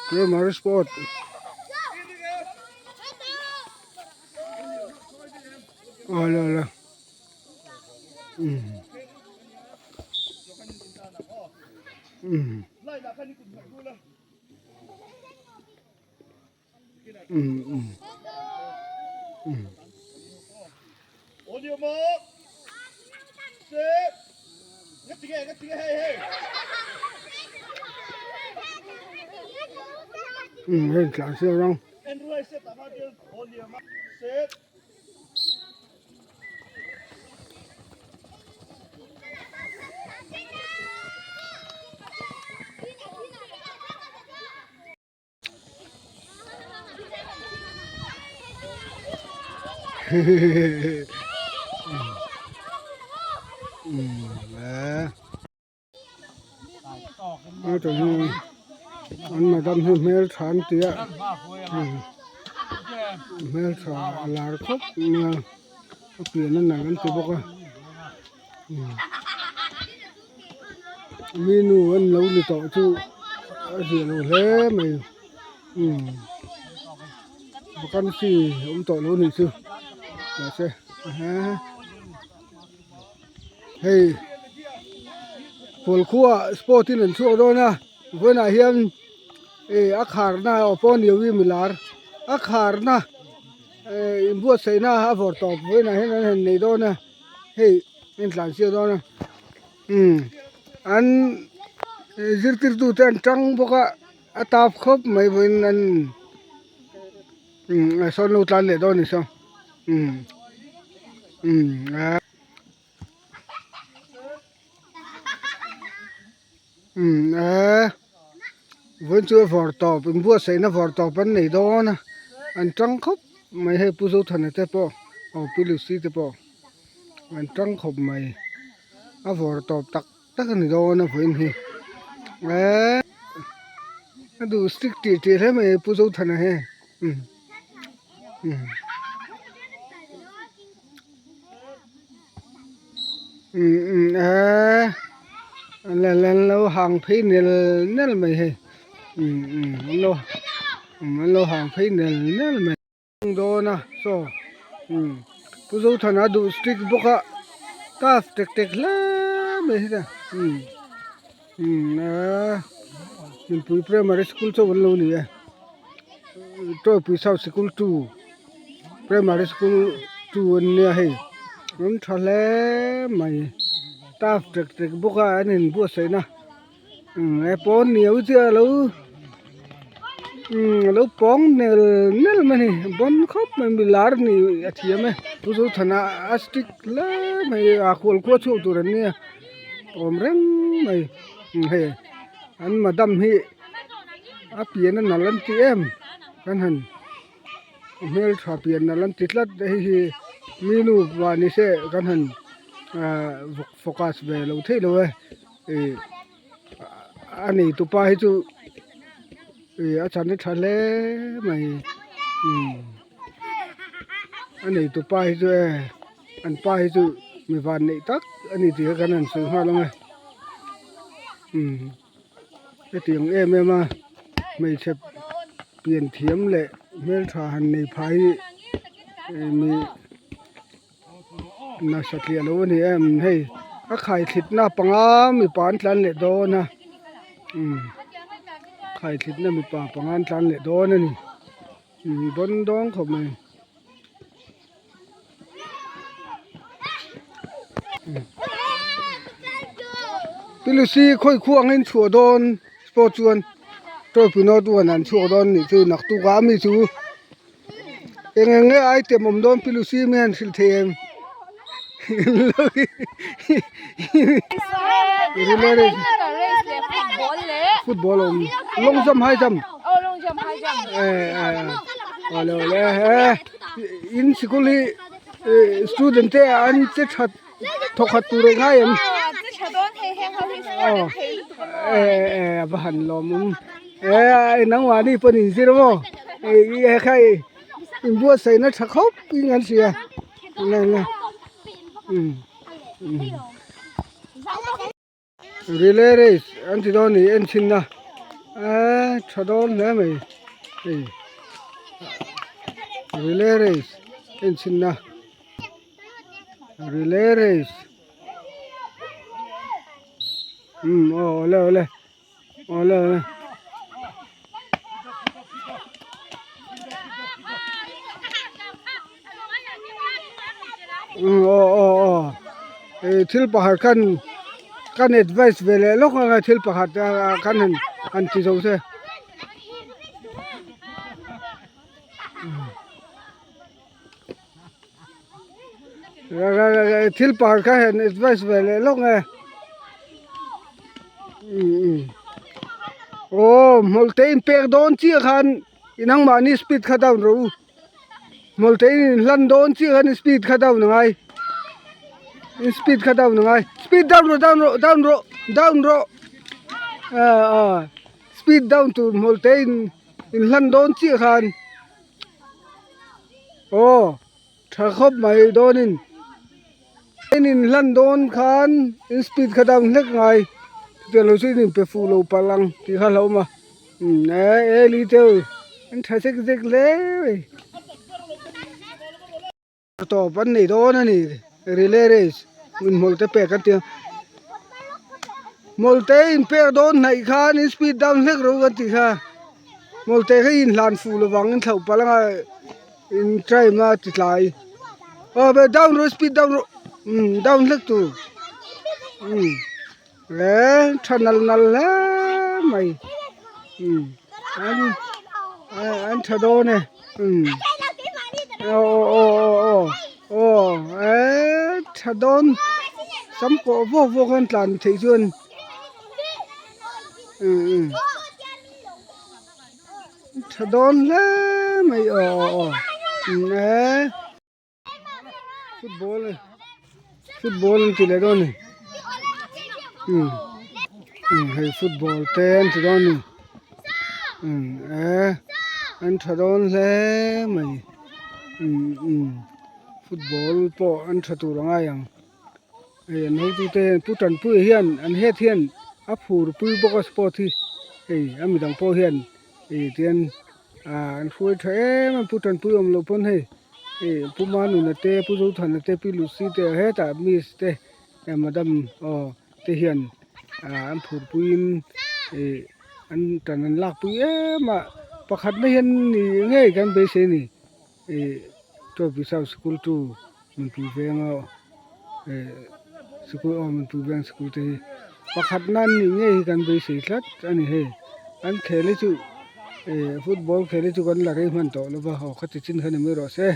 Primary sport. Awle awle. Um. Um. Um um. Um. Um hei tlan siam rang. An madam hi hmel tha an ti a hmel tha a lar khawp mai a a pian a nalh an ti bawk a mi nu an lo ni tawh chu a zia lo hle mai umm vacancy awm tawh lo nih chu mahse hei kawlkhua sport in an chhuak dawn a vawiinah hian ih a kharna aw pawh a ni lo hi milar a kharna eh inbuatsaihna a vawrh tawp vawiinah hian an han nei dawn a. Hei en tlan chiah dawn a umm an zirtirtu te an tang bawk a a tap khawp mai vawiin an umm sawn lo tlan leh dawn a ni saw umm umm a umm a vawiin chu a vawr tawp inbuatsaihna vawr tawp an nei dawn a an tang khawp mai hei Pu Zothana te pawh aw Pu Lucy te pawh an tang khawp mai a vawr tawp tak tak a ni dawn a vawiin hi eee a duh stick tih tih hle mai Pu Zothana hi umm umm. Umm eee la la lo hang phei nel nel mai hei umm umm an lo umm an lo hang phei nel nel mai dawn a saw umm Pu Zothana duh stick bawk a tough tek tek hle mai hi umm umm eee Hlimpui primary school chauh an lo ni e Tawipui south sikul 2. Primary school 2 an nia hei an tha hle mai staff tek tek bawk a an in buatsaih na umm he pawn niau chu alo umm alo pawng nel nel mai a ni bon khawp mai mi lar ni a thiam e pu zothana a stick hle mai a khual khua chhuak tur an nia awm reng mai hei an madam hi a pian a nalh an ti em kan han. Hmeltha pian nalh an ti tlat hei hi mi nu vah ni se kan han ahh focus ve lo theih lo e ih a nei tupa hi chu ih a chan a tha hle mai umm a nei tupa hi chu e an pa hi chu mi van neih tak a ni tih kha kan han sawi nghal ang e umm. Hetiang em em a hmeichhe pian thiam leh hmeltha han nei pha hi mi nasa tliah lo a ni em hei a khaithlitna panga mipa an tlan leh dawn a umm khaithlitna mipa panga an tlan leh dawn a ni umm dawn dawng khawp mai. Pilusi khawi khuang angin chhuah dawn pawh chuan tawipui note one an chhuak dawn nih chu naktuk ah ami chu eng eng nge item awm dawn pilusi mi han hrilh thei em football awm long jump high jump awle awle he. In sikul hi student te an che that thawk khat tur reng ngai em aw eh a va han lawm awm eh nangmahni pawn in zir maw eh khai in buatsaih na tha khawp in an hria um um. Relay race an ti dawn a ni en chhin na Eee tha dawn hle mai hei relay race enchhinna relay race umm aw awle awle awle awle. Umm aw aw aw ih thil pakhat khan kan advice ve leh lawk anga thil pakhat khan han han ti zo se. Thil pakhat kha han advice ve leh lawk nge umm umm aw hmawlh te inpek dawn chiah khan inangmahni speed kha down rawh u. Hmawlh te in hlan dawn chiah khan speed kha down a ngai in speed kha down a ngai speed down rawh down rawh down rawh down rawh ah ah speed down tur hmawlh te in in hlan dawn chiah khan aw tha khawp mai dawnin in in hlan dawn khan in speed kha down hlek ngai chutiang lo chu in inpe fuh lo palh ang tih kha hlauhawm a. Umm e e li teu an tha zek zek hle mai tawp an nei dawn a ni relay race hmun hmawlh te pek an tia hmawlh te in pek dawn hnaih khan in speed down hlek ro kan tih kha hmawlh te kha in hlan fuh lovang in thlauh palh anga in time a ti tlai aw down rawh speed down rawh umm down hlek tur umm. Le tha nal nal hle mai umm an an tha dawn e umm aw aw aw aw aw e tha dawn sam kawh vawk vawk an tlan theih chuan umm umm tha dawn hle mai aw aw aw umm e. Football football an ti leh dawn a ni umm umm hei football te an ti dawn a ni umm eh an tha dawn hle mai umm umm football pawh an tha tur a ngai ang hei an hotute hian pu Tanpuia hian an head hian a phur pui bawk a sport hi hei a midang pawh hian ih tian ah an hruai tha em a pu Tanpuia awm loh pawn hei. Hei Pu Manuna te Pu Zothana te Pi Lucy te hetah miss te eh madam aw te hian ah an phurpuiin ih an tan an lakpui em a pakhatna hian ni ngei kan beisei a ni ih Tawpi South Sikul tu Nunpui venga eh sikul aw Nunpui veng sikul te hi pakhatna an nih ngei hi kan beisei tlat a ni hei an khel hi chu eh football khel hi chu kan la rei hman tawh lo va aw khati chin kha ni mai rawh se.